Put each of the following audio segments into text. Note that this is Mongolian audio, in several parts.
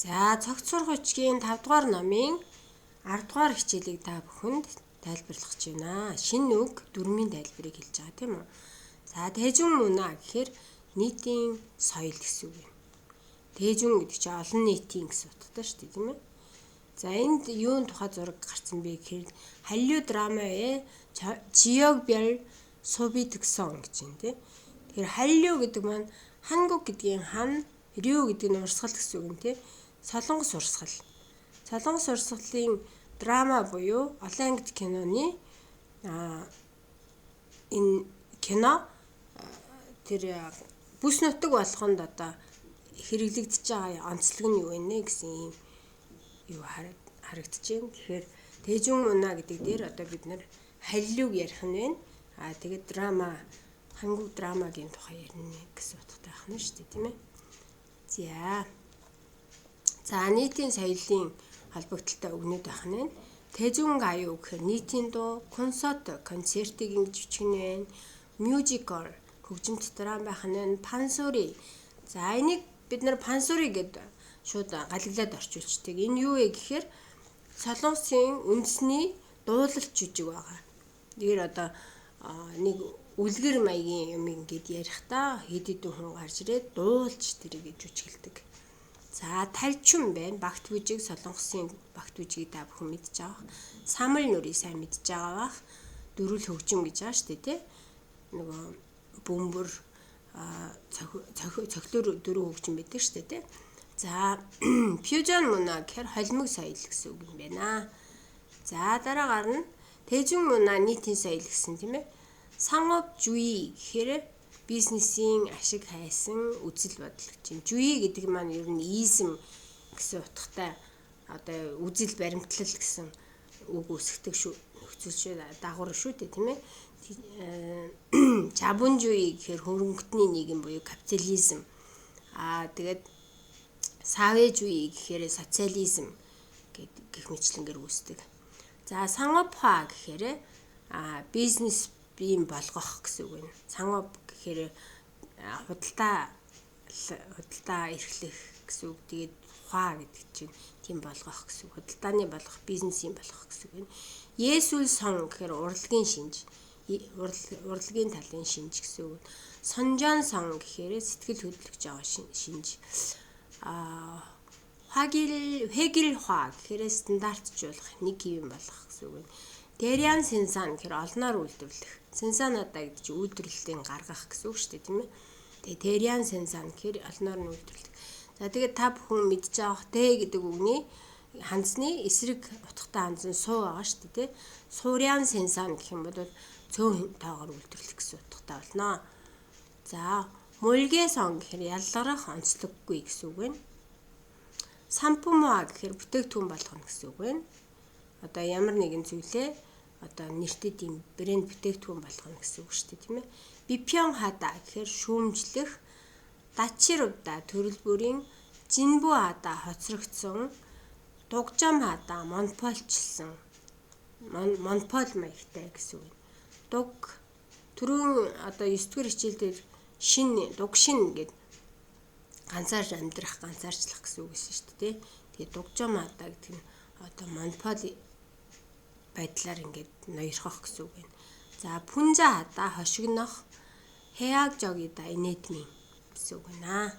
За цогц сурах бичгийн 5 дугаар номын 10 дугаар хичээлийг та бүхэнд тайлбарлах гэж байна. Шинэ үг дүрмийн тайлбарыг хэлж байгаа тийм үү? За 대중문화 гэхээр нийтийн соёл гэсэн үг юм. 대중 гэдэг чинь олон нийтийн гэсэн утгатай шүү дээ, тийм ээ. За энд юун тухай зураг гарсан бэ гэхээр 한류 드라마의 지역별 소비 특성 гэж байна тийм. Тэгэхээр 한류 гэдэг маань 한국 гэдгийн хан, 류 гэдэг нь урсгал гэсэн үг юм тийм. Солонгос урсгал. Солонгос урсгалын драма буюу олон ангит киноны энэ кино тэр бүс нутаг болгонд одоо хэрэглэгдэж байгаа онцлог нь юу вэ гэсэн ийм юу харагдаж байна. Тэгэхээр 대중문화 гэдэг дээр одоо бид нар 한류г ярих нь байна. Аа тэгээд драма, 한국 드라마гийн тухай ярина гэсэн утгатай байх нь шүү дээ, тийм ээ. За. За нийтийн соёлын холбогдлолтой үгнүүд байх нь байна. 대중가요 гэхээр нийтийн дуу, 콘서트, концертыг ингэж бичих нь байна. 뮤지컬 хөгжимт драма байх нь байна. 판소리. За энийг бид нар 판소리 гэдээ шууд галиглаад орчуулчихдаг. Энэ юу вэ гэхээр Солонгосын үндэсний дуулалт жүжиг байгаа. Тэгэхээр одоо нэг үлгэр маягийн юм ингээд ярихдаа хэд хэдэн хүн гарч ирээд дуулж тэрийг жүжиглэдэг. За талчум байна. Багт бүжиг, Солонгосын багт бүжгийг та бүхэн мэдж байгаа. Самал нүрийг сайн мэдж байгаа бах. Дөрвөл хөгжим гэж байгаа шүү дээ, тий? Нөгөө бөмбөр цохлоор дөрөв хөгжим байдаг шүү дээ, тий? За 퓨전 문화 гэхээр холимог соёл гэсэн үг юм байна. За дараагаар нь 대중문화 нийтийн соёл гэсэн, тийм ээ. 상업주의 гэхээр бизнесийн ашиг хайсан үзэл бодол гэж байна. 주의 гэдэг маань ер нь изм гэсэн утгатай одоо үзэл баримтлал гэсэн үг үүсгдэг шүү нөхцөл шүү дагавар шүү дээ, тийм ээ. 자본주의 гэхээр хөрөнгөтний нийгэм буюу капитализм. Аа тэгээд 사회주의 гэхээр социализм гэх мэтчилэнгээр үүсдэг. За 상업화 гэхээр бизнес бий болгох гэсэн үг байна. 상업 гэхээр худалдаа эрхлэх гэсэн үг. Тэгээд 화 гэдэг чинь тийм болгох гэсэн үг. Худалдааны болгох, бизнесийн болгох гэсэн үг байна. 예술성 гэхээр урлагийн шинж, урлагийн талын шинж гэсэн үг. 선전성 гэхээр сэтгэл хөдлөж байгаа шинж. 획일 획일화 гэхээр стандартжуулах, нэг хэвийн болгох гэсэн үг байна. 대량 생산 гэхээр олноор үйлдвэрлэх. 생산하다 гэдэг чинь үйлдвэрлэлийн гаргах гэсэн үг шүү дээ, тийм ээ. Тэгээ 대량 생산 гэхээр олноор нь үйлдвэрлэх. За тэгээд та бүхэн мэдж байгаа 대 гэдэг үгний ханзны эсрэг утгатай ханз нь 수 байгаа шүү дээ, тийм. 소량 생산 гэх юм бол цөөн тоогоор үйлдвэрлэх гэсэн утгатай болно. За 몰개성 гэхээр ялгарах, онцлоггүй гэсэн үг байна. 상품화 гэхээр бүтээгдэхүүн болгоно гэсэн үг байна. Одоо ямар нэгэн зүйлээ одоо нэртэй тийм брэнд бүтээгдэхүүн болгоно гэсэн үг шүү дээ, тийм ээ. 비평하다 гэхээр шүүмжлэх, 다채롭다 төрөл бүрийн, 진부하다 хоцрогдсон, 독점하다 монополчилсан, монопол маягтай гэсэн үг. 독 түрүүн одоо 9 дугаар хичээл дээр шин 독신 гээд ганцаар амьдрах, ганцаарчлах гэсэн үг гэсэн шүү дээ. Тэгээ 독점하다 гэдэг нь одоо монопол байдлаар ингээд ноёрхох гэсэн үг байна. За 풍자하다 хошигнох, 해학적이다 инээдмийн гэсэн үг байна.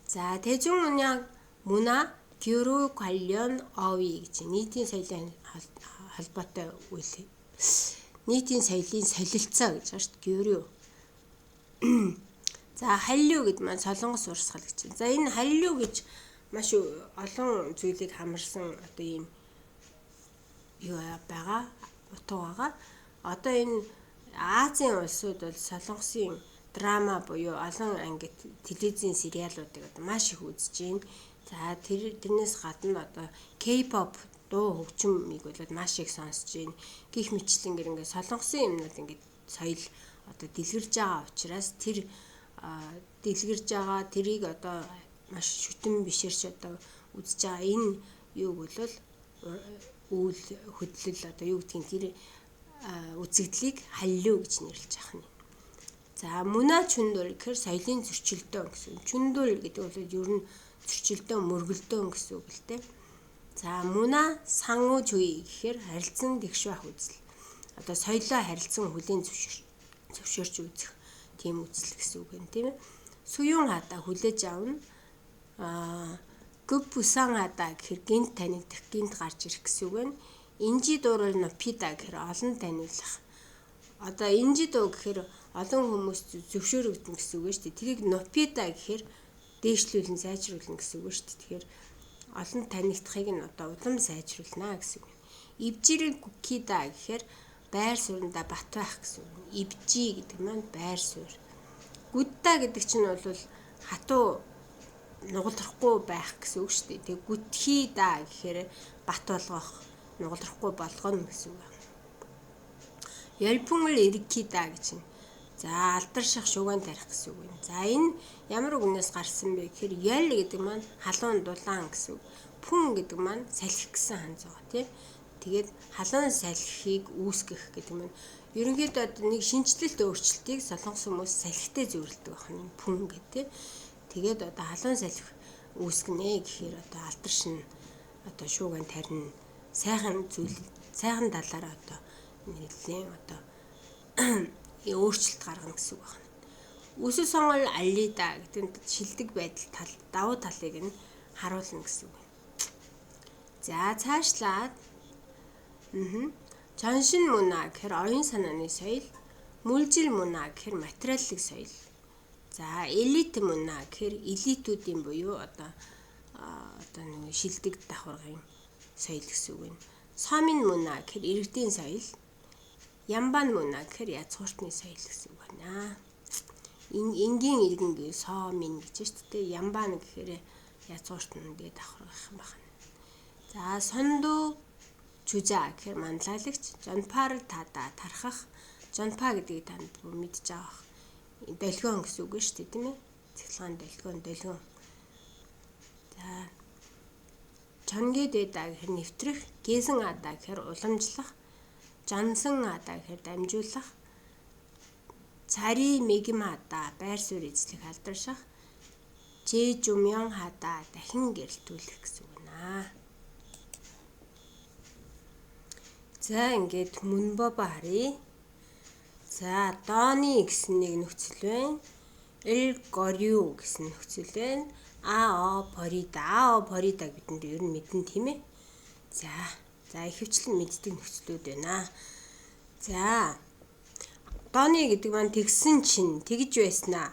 За 대중문화 문화 교류 관련 어휘 гэж нийтийн соёлын холбоотой үйл. Нийтийн соёлын солилцоо гэж байгаа шүү дээ. 교류. За 한류 гэд маань Солонгос урсгал гэж. За энэ 한류 гэж маш олон зүйлийг хамарсан одоо ийм юу байгаа, утга байгаа. Одоо энэ Азийн улсууд бол Солонгосын драма буюу олон ангит телевизийн сериалуудыг одоо маш их үзэж байна. За тэрнээс гадна одоо K-pop дуу хөгжмийг бол маш их сонсож байна. Гэх мэтчилэнгээр ингээд Солонгосын юмнууд ингээд соёл одоо дэлгэрж байгаа учраас тэр дэлгэрж байгаа тэрийг одоо маш шүтэн бишэрч одоо үзэж байгаа энэ юуг бол үйл хөдлөл одоо юу гэдгийг тэр үзэгдлийг 한류 гэж нэрлэж байгаа юм. За 문화 충돌 гэхээр соёлын зөрчилдөөн гэсэн. 충돌 гэдэг бол ер нь зөрчилдөөн, мөргөлдөөн гэсэн үг л дээ. За муна сангуу жуй гэхээр харилцан тэгш байх үзэл. Одоо соёлоо харилцан хүлээн зөвшөөрч үзэх тийм үзэл гэсэн үг юм, тийм ээ. Суюн хада хүлээж авна. Гүпүсан хада гэхээр гинт танигдах, гинт гарч ирэх гэсэн үг байна. Инжи дуурал нопида гэхээр олон таниулах. Одоо инжи дуу гэхээр олон хүмүүс зөвшөөрөгдөн гэсэн үг шүү дээ. Тэрийг нопида гэхээр дээшлүүлэн, сайжруулна гэсэн үг шүү дээ. Тэгэхээр олон танигдахыг нь одоо улам сайжруулна гэсэн үг. Ибжирэл гүкида гэхээр байр суурьндаа бат байх гэсэн үг. Ибжи гэдэг маань байр суурь. Гүдда гэдэг чинь бол хатуу нугалрахгүй байх гэсэн үг шүү дээ. Тэгээ гүтхида гэхээр бат болгох, нугалрахгүй болгоно гэсэн үг. Ялпүнгэл эргкида гэж нь. За алдарших шугаан тарих гэсэн үг юм. За энэ ямар үгнээс гарсан бэ гэхээр ял гэдэг маань халуун дулаан гэсэн үг. Пүн гэдэг маань салхи гэсэн ханз байгаа, тийм. Тэгээд халуун салхийг үүсгэх гэдэг маань ерөнхийдөө одоо нэг шинжлэлт өөрчлөлтийг солонгос хүмүүс салхитай зөвлөдөг байна. Пүн гэдэг, тийм. Тэгээд одоо халуун салхи үүсгэнэ гэхээр одоо алдаршин одоо шууган тарина, сайхан зүйл, сайхан талаараа одоо нэлийн одоо өөрчлөлт гаргана гэсэн үг байна. Үсэл сонгол алида гэдэг нь шилдэг байдал тал, давуу талыг нь харуулна гэсэн үг. За цаашлаад чоншин муна гэхээр оюун санааны соёл, мүлжил муна гэхээр материаллык соёл. За элит муна гэхээр элитүүдийн буюу одоо нэг шилдэг давхаргын соёл гэсэн үг юм. Сомин муна гэхээр иргэдийн соёл. Ямбан муна гэхээр язгууртны соёл гэсэн үг байна. Энгийн иргэн гээ сомин гэж шүү дээ. Ямбан гэхээр язгууртны тэгээ давхаргах юм байна. За сонду чүжа гэхээр манлайлагч, жонпар тада тархах, жонпа гэдгийг танд бүр мэдж байгаа бах. Долгион гэсэн үг шүү дээ, тийм ээ. Цэцлэгаан долгион, долгион. За чонги дэда гэхээр нэвтрэх, гээсэн ада гэхээр уламжлах, жансан ада гэхээр дамжуулах, цари мегим ада байр суурь эзлэх, алдаршах, жэжүмён хада дахин гэрэлтүүлэх гэсэн үг наа. За ингээд мөнбобо харъя. За дооны гэсэн нэг нөхцөл байна. Эл горю гэсэн нөхцөл байна. А о порида, а о порида бидэнд ер нь мэднэ, тийм ээ. За ихэвчлэн мэддэг нөхцлүүд байна. За дооны гэдэг маань тэгсэн чинь тэгж байснаа.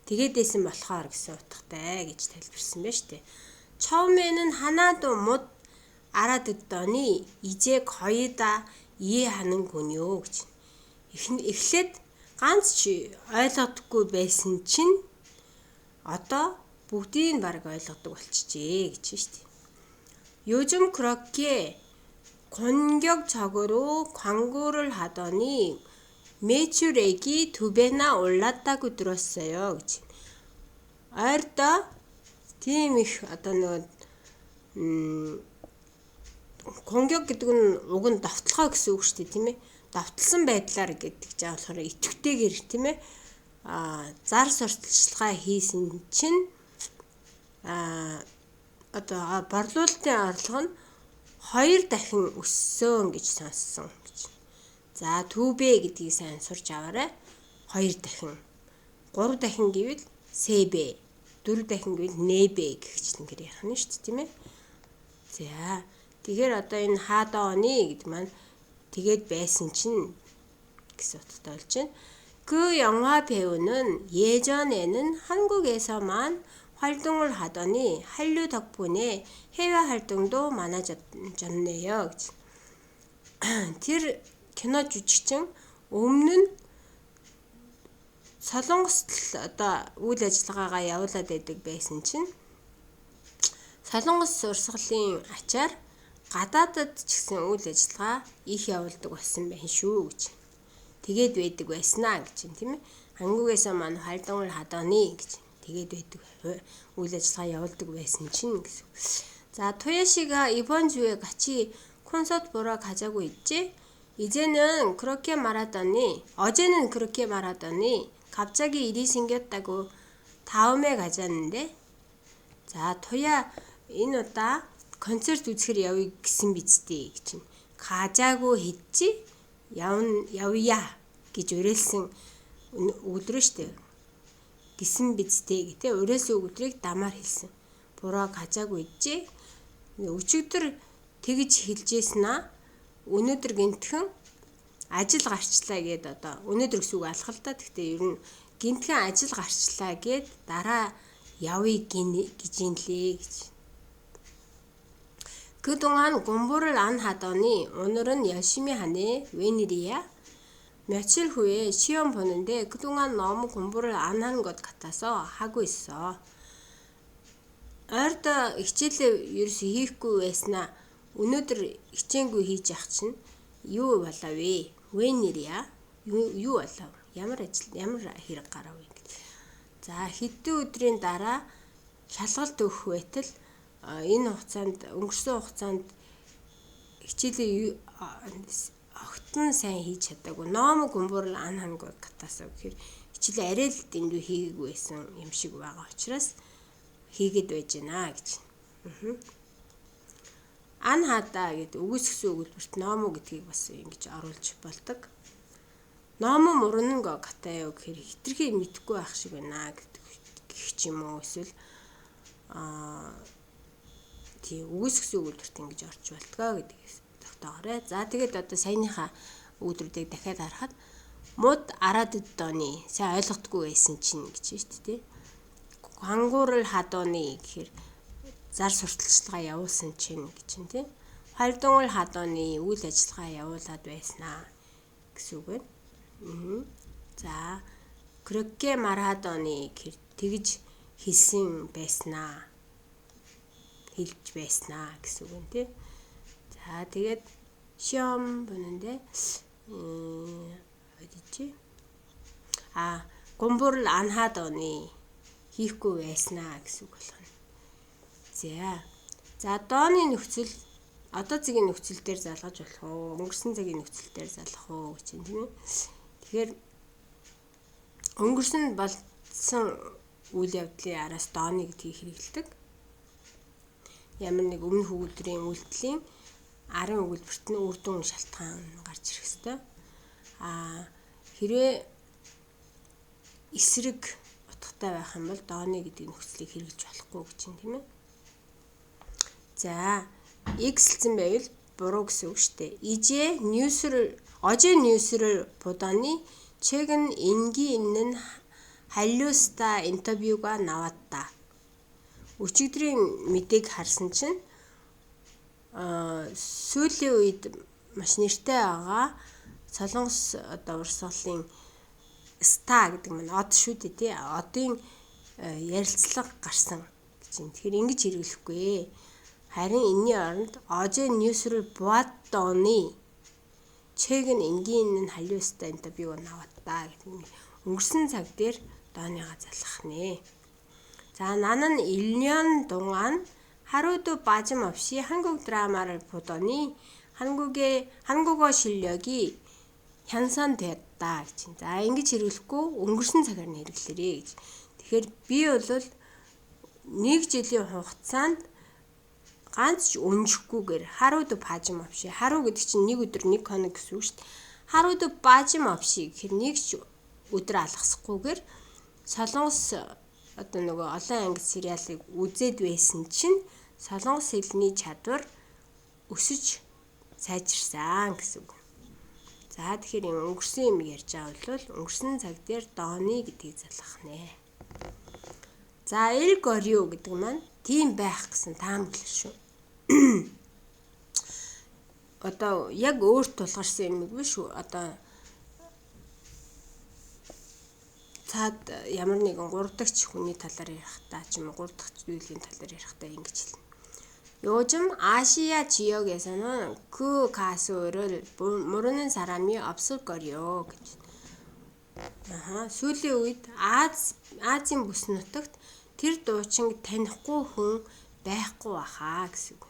Тэгээд байсан болохоор гэсэн утгатай гэж тайлбарсан байна шүү дээ. Човмен нь ханаадуу муд араддооны ижээг хоёда ие ханан гүнё гэж. Эхлээд ганц ч ойлгодоггүй байсан чинь одоо бүгдийг баг ойлгодог болчихжээ гэж шүү дээ. 요즘 그렇게 공격적으로 광고를 하더니 매출액이 2배나 올랐다고 들었어요 гэж. Ойрдоо тийм их одоо нөгөө 공격 гэдэг нь уг нь довтлогоо гэсэн үг шүү дээ, тийм ээ. Довтлсон байдлаар гэдэг жаа болохоор идэвхтэйгээр, тийм ээ. Зар сурталчилгаа хийсэн чинь одоо борлуулалтын орлого нь 2 дахин өссөн гэж сонссон гэж. За 2B гэдгийг сайн сурч аваарай. 2 дахин. 3 дахин гэвэл CB, 4 дахин гэвэл NB гэх чигээр ярих нь шүү дээ, тийм ээ. За тэгэхээр одоо энэ хаадооны гэдэг маань тэгээд байсан чинь гэсэн утгатай болж байна. 그 영화 배우는 예전에는 한국에서만 활동을 하더니 한류 덕분에 해외 활동도 많아졌네요. Тэр кино жүжигчин өмнө нь Солонгост л одоо үйл ажиллагаагаа явуулаад байдаг байсан чинь Солонгос урсгалын ачаар гадаадад ч гэсэн үйл ажиллагаа их явуулдаг болсон байх шүү гэж. Тэгээд байдаг байснаа гэж юм, тийм ээ. Хангугээс маань 활동을 하더니 гэж. Тэгээд байдаг үйл ажиллагаа явуулдаг байсан чинь гэсэн. За 토야 씨가 이번 주에 같이 콘서트 보러 가자고 했지? 이제는 그렇게 말하더니 어제는 그렇게 말하더니 갑자기 일이 생겼다고 다음에 가자는데 За туяа энэ удаа концерт үзэхэр явъя гэсэн биз дээ гэж чинь. 가자고 했지? явна явъя гэж уриалсан өгүүлбэр шүү дээ. Гэсэн биз дээ гэдэг уриалсан өгүүлбэрийг дамаар хэлсэн. Буруу 가자고 했지? Өчигдөр тэгж хэлжсэн аа. Өнөөдөр гинтхэн ажил гарчлаа гэд одоо өнөөдөр гэсэн үг алах л та. Гэхдээ ер нь гинтхэн ажил гарчлаа гэд дараа явъя гэж юм лээ гэж. 그동안 공부를 안 하더니 오늘은 열심히 하네. 웬일이야? 며칠 후에 시험 보는데 그동안 너무 공부를 안 한 것 같아서 하고 있어. Ойрд хичээлээ ерөөсөө хийхгүй байснаа өнөөдөр хичээнгүй хийж явах чинь юу болов вэ? 웬일이야? Юу болов? Ямар ажил, ямар хэрэг гарав вэ гэж. За хэдэн өдрийн дараа шалгалт өгөх байтал энэ хугацаанд өнгөрсөн хугацаанд хичээлээ огтон сайн хийж чадаагүй. 너무 공부를 안 한 것 같아서 гэхээр хичээлээ арай л дэндүү хийгээгүй байсан юм шиг байгаа учраас хийгээд байж гинэ гэж. 안 하다 гэдэг үгүйсгэсэн өгүүлбэрт 너무 гэдгийг бас ингэж оруулж болдог. 너무 모르는 것 같아요 гэхээр хэтэрхий мэдэхгүй байх шиг байна гэдэг гэх ч юм уу эсвэл тий үгүйсгэсэн өгүүлбэрт ингэж орч болтгоо гэдгийг тогтоогоорой. За тэгээд одоо саяныхаа өгүүлбэрүүдийг дахиад харахад 못 알아듣더니 сайн ойлгодгүй байсан чинь гэж байна шүү дээ. 광고를 하더니 гэхээр зар сурталчилгаа явуулсан чинь гэж чинь тий. 활동을 하더니 үйл ажиллагаа явуулаад байснаа гэсэн үг байна. За 그렇게 말하더니 гэхээр тэгж хэлсэн байснаа. Хэлж байснаа гэсэн үг юм тий. За тэгээд 시험 보는데 어디지? 아, 공부를 안 하더니 хийхгүй байснаа гэсэн үг болгоно. За. За дооны нөхцөл одоо цагийн нөхцөл дээр залгаж болох уу? Өнгөрсөн цагийн нөхцөл дээр залгах уу гэж юм тийм ээ. Тэгэхээр өнгөрсөн болсон үйл явдлын араас дооны гэдгийг хэрэглэдэг. Ямар нэг өмнөх өгүүлбэрийн үйлдэлийн арын өгүүлбэрт нь үр дүн шалтгаан гарч ирэх хэвээр. А хэрвээ эсрэг утгатай байх юм бол дооны гэдэг нөхцөлийг хэрэглэж болохгүй гэж юм тийм ээ. За X-лсэн байвал буруу гэсэн үг шүү дээ. 이제 뉴스를 어제 뉴스를 보더니 최근 인기 있는 한류스타 인터뷰가 나왔다. Өчигдрийн мэдээг харсан чинь сүүлийн үед маш нэртэй байгаа Солонгос одоо урсгалын ста гэдэг маань од шүү дээ тий. Одын ярилцлага гарсан гэж юм. Тэгэхээр ингэж хэрэглэхгүй. Харин энэний оронд 어제 뉴스를 보았더니 최근 인기 있는 한류스타 인터뷰가 나왔다 гэдэг нь өнгөрсөн цаг дээр дооныгаа залгах нэ. За 나는 1년 동안 하루도 빠짐없이 한국 드라마를 보더니 한국의 한국어 실력이 향상되었다 гэж. За ингэж хэрэглэхгүй өнгөрсөн цагаар нь хэрэглээрэй гэж. Тэгэхээр би бол нэг жилийн хугацаанд ганц ч өнжихгүйгээр 하루도 빠짐없이 하루 гэдэг чинь нэг өдөр нэг хоног гэсэн үг шүү дээ. 하루도 빠짐없이 гэхээр нэг ч өдөр алгасахгүйгээр Солонгос одоо нөгөө олон анги сериалыг үзээд байсан чинь солонгос хэлний чадвар өсөж сайжирсан гэсэн үг. За тэгэхээр юм өнгөрсөн юм ярьж байгаа бол өнгөрсөн цаг дээр дооны гэдгийг залгах нэ. За 을 거려 гэдэг маань тийм байх гэсэн таамаглал шүү. Одоо яг өөр тулгарсан юм биш үү? Одоо цаад ямар нэгэн гурав дахь хүний талаар ярихдаа ч юм уу гурав дахь зүйлийн талаар ярихдаа ингэж хэлнэ. 요즘 아시아 지역에서는 그 가수를 모르는 사람이 없을 거요 гэж. Аха, сүүлийн үед Ази Азийн бүс нутагт тэр дуучинг танихгүй хүн байхгүй баха гэсэн үг.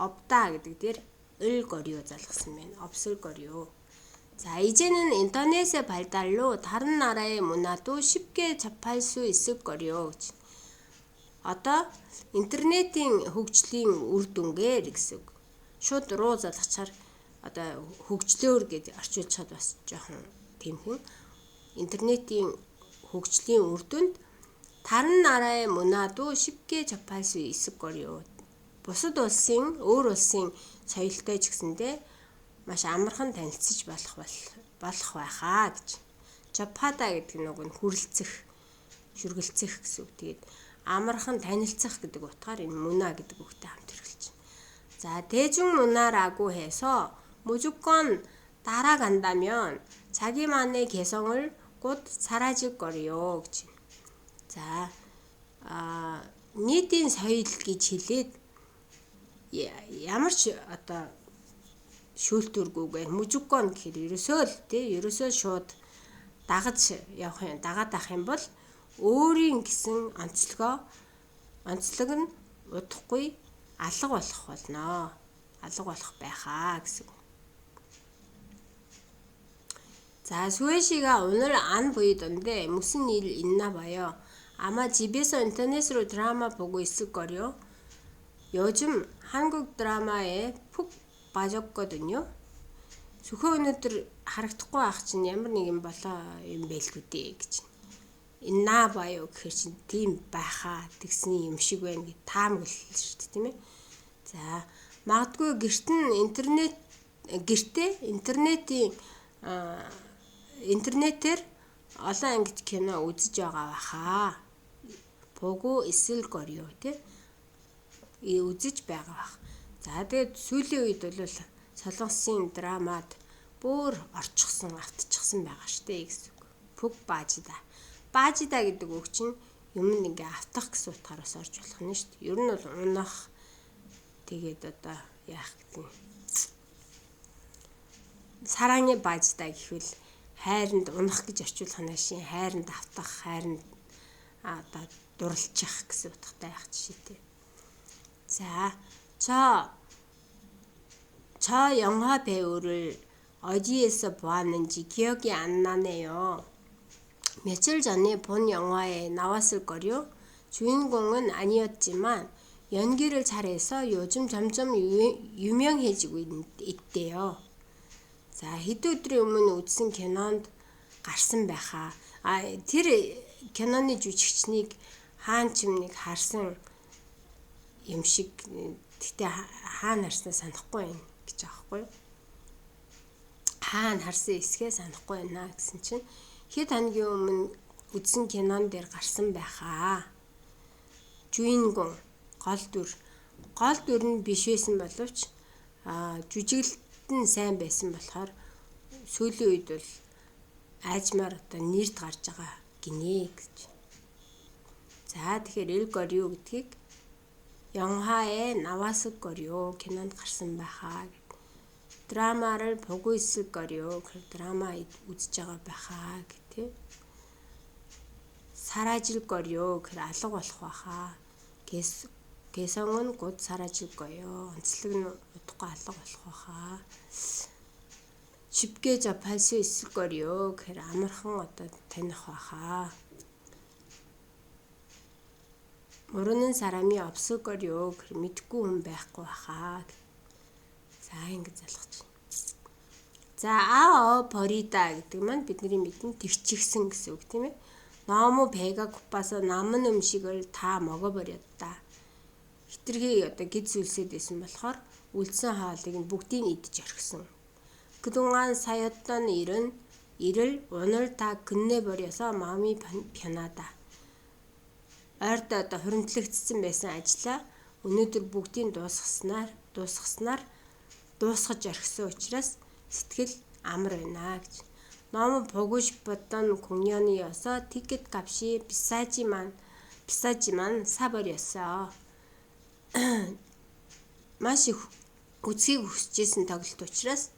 없다 гэдэг дээр 을 거려 залгасан байна. 없을 거려. 자, 이제는 인터넷의 발달로 다른 나라의 문화도 쉽게 접할 수 있을 거려. Одоо интернетийн хөгжлийн үр дүнгээр гэсэн үг. Шууд руу залгачаар одоо хөгжлөөр гэж орчуулчихад бас жоохон тэмхэн. Интернетийн хөгжлийн үр дүнд 다른 나라의 문화도 쉽게 접할 수 있을 거요. Бусад улсын өөр улсын соёлтой ч гэсэндээ маш амархан танилцаж болох байхаа гэж. 접하다 гэдэг нь уг нь хүрэлцэх, шүргэлцэх гэсэн үг. Тэгээд амархан танилцах гэдэг утгаар энэ 문화 гэдэг үгтэй хамт хэрэглэж байна. За 대중문화라고 해서 무조건 따라간다면 자기만의 개성을 곧 사라질 거요 гэж. За нийтийн соёл гэж хэлээд ямар ч одоо шүүлтүүргүйгээр 무조건 гэхээр ерөөсөө л тий ерөөсөө шууд дагаж явах юм дагаад авах юм бол өөрийн гэсэн онцлог нь удахгүй алга болох болно. Алга болох байхаа гэсэн. 자, 수혜 씨가 오늘 안 보이던데 무슨 일 있나 봐요. 아마 집에서 인터넷으로 드라마 보고 있을걸요. 요즘 한국 드라마에 푹 빠졌거든요. Сүхэ өнөөдөр харагдахгүй ах чинь ямар нэг юм болоо юм байлгүй дээ гэж. 있나 봐요 гэхэр чинь тийм байхаа тэгсний юм шиг байна гэж таамаглал шүү дээ, тийм ээ. За, магадгүй гэрт нь интернет гэртээ интернетийн интернетээр олон ангит кино үзэж байгаа баха. 보고 있을 거요 тий. Үзэж байгаа бах. За тэгээд сүүлийн үед бол солонгосын драмад бүр орчихсон, автчихсан байгаа штэ гэсэн үг. 푹 빠지다. 빠지다 гэдэг үг чинь юм ингээ автах гэсэн утгаар бас орж болох нь шүү дээ. Ер нь бол унах тэгээд одоо яах гэдэг нь. 사랑에 빠지다 гэхвэл хайранд унах гэж орчуулах нь шин хайранд автах, хайранд одоо дурлчих гэсэн утгатай байх жишээтэй. За, 저 영화 배우를 어디에서 보았는지 기억이 안 나네요. 며칠 전에 본 영화에 나왔을걸요? 주인공은 아니었지만 연기를 잘해서 요즘 점점 유명해지고 있대요. За, хэдэн өдрийн өмнө үзсэн кинонд гарсан байхаа. А тэр киноны жүжигчнийг хаан ч юм нэг харсан юм шиг гэхдээ хаана харснаа санахгүй байна гэж аахгүй юу? Хаана харсан эсгээ санахгүй байна гэсэн чинь хэд хоногийн өмнө үзсэн кинон дээр гарсан байхаа. 주인공 гол дүр. Гол дүр нь биш байсан боловч жүжиглэлт нь сайн байсан болохоор сүүлийн үед бол аажмаар одоо нэрд гарч байгаа гинэ гэж. За тэгэхээр 일 거요 гэдгийг 영화에 나왔을 거요 кинонд гарсан байхаа гэд. 드라마를 보고 있을 거요. 그 드라마 үзэж байгаа байхаа гэх. 사라질 거요. 그 алга болох байхаа. 개성은 곧 사라질 거예요. онцлог нь удахгүй алга болох байхаа. 쉽게 접할 수 있을 거요. гэхээр амархан одоо таних байхаа. 모르는 사람이 없을 거요. гэхээр мэдэхгүй хүн байхгүй байхаа. За ингэж залгаж байна. За 아, 어, 버리다 гэдэг маань бидний мэднэ тэгчихсэн гэсэн үг тийм ээ. 너무 배가 고파서 남은 음식을 다 먹어버렸다. Хэтэрхий одоо гэдэс үлсээд байсан болохоор үлдсэн хоолыг нь бүгдийг идэж орхисон. 그동안 쌓였던 일은 일을 오늘 다 끝내버려서 마음이 편하다. Ойрд одоо хуримтлагдсан байсан ажлаа өнөөдөр бүгдийг дуусгаснаар дуусгаж орхисон учраас сэтгэл амар байна гэж. 너무 보고 싶었던 공연이어서 티켓 값이 비싸지만 사버렸어. Маш их үзэхийг хүсэжсэн тоглолт учраас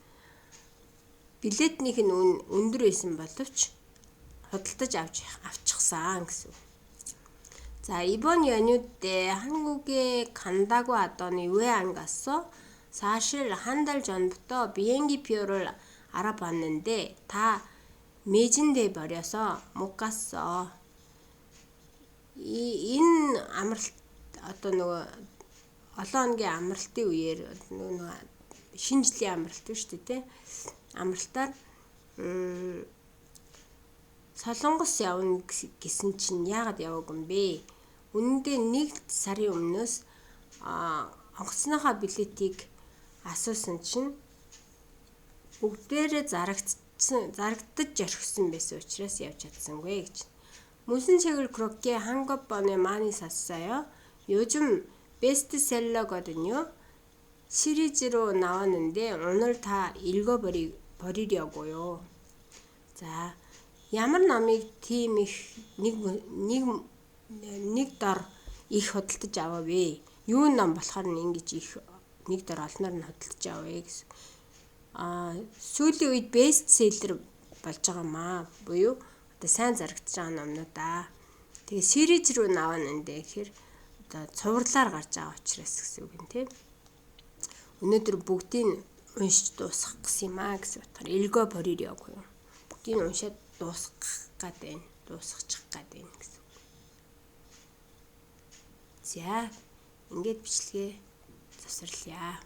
билетнийх нь үн өндөр байсан боловч худалдаж авч авчихсан гэсэн. 자, 이번 연휴 때 한국에 간다고 하더니 왜 안 갔어? 사실 한 달 전부터 비행기 표를 알아봤는데 다 매진돼 버려서 못 갔어. Энэ амралт одоо нөгөө олон хоногийн амралтын үеэр нөгөө шинэ жилийн амралт шүү дээ, тий. Амралтаар Солонгос явна гэсэн чинь яагаад яваагүй юм бэ? Үнэн дээр 1 сарын өмнөөс онгоцныхаа билетийг асуусан чинь бүгдээрээ зарагдаж орхисон байсан учраас явж чадсангүй гэж. 무슨 책을 그렇게 한꺼번에 많이 샀어요? 요즘 베스트셀러거든요. 시리즈로 나왔는데 오늘 다 읽어버리려고요. За, ямар номыг тийм их нэг дор их худалдаж авав вэ? Юу ном болохоор нь ингэж их нэг дор олноор нь худалдаж авав вэ гэсэн. Сүүлийн үед бестселлер болж байгаа маа. Буюу одоо сайн зарагдаж байгаа номнууд аа. Тэгээ series рүү наваа нэ гэхээр одоо цувралаар гарч байгаа учраас гэсэн үг юм тий. Өнөөдөр бүгдийг уншиж дуусгах гэсэн юм аа гэсэн утгаар 읽어버리려고요. Бүгдийг уншаад дуусгах гээд байна. Дуусгачих гээд байна гэсэн. За, ингээд бичлэгээ завсарлая.